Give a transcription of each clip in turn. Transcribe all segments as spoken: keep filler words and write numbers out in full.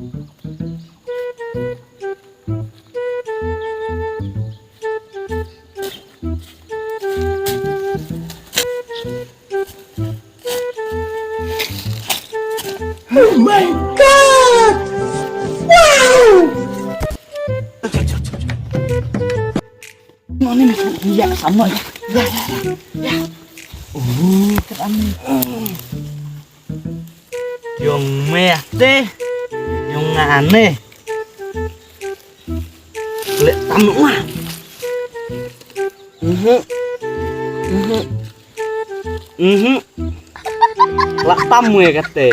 Oh my God! Wow! Noni ni, ya sama ya. Ya, ya, ya. Ya. Oh, kat ani. Jong me te. Jong nga ne. Leh tam nga. Mhm. Mhm. Mhm. Lah tam we kate.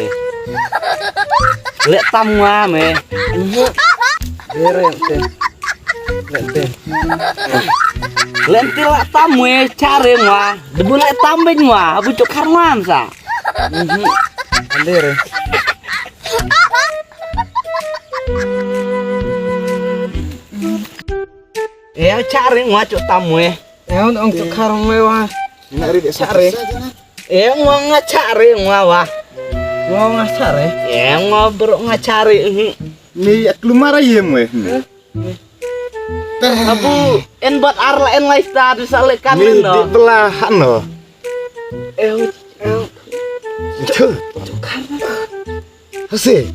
Leh tam nga me. Mhm. Leh te. Leh te. Leh te lah tam we chare nga. Debu leh tam ben nga. Abu chok kar nga sa. Mhm. Ande re. Eh, chare nga chok tam we. Eh, ong chok kar nga wa. Ina ri de chare. Eh, nga nga chare nga wa. Nga nga chare. Eh, nga bro nga chare. Mhm. Ni at lumara yem we. Abu en bat ar la en lai sta du sa le kan. Ni no. Di bela hano. Eh, eh. Itu. Hasi.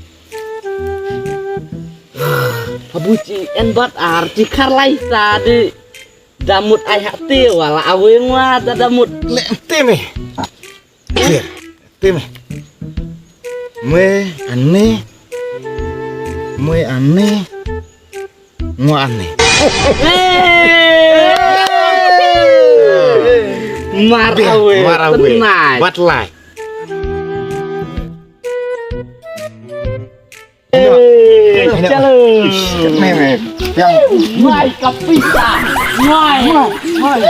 Abu chi en bat ar chi kar lai sta di. Damut ai hati wala aweng wa da damut. Leh te me. Te me. Me ane. Me ane. Ngo ane. Mar awe. Mar awe. Bat lai. Chalo. Me me. Yang. Mai kapita. Mai. Mai.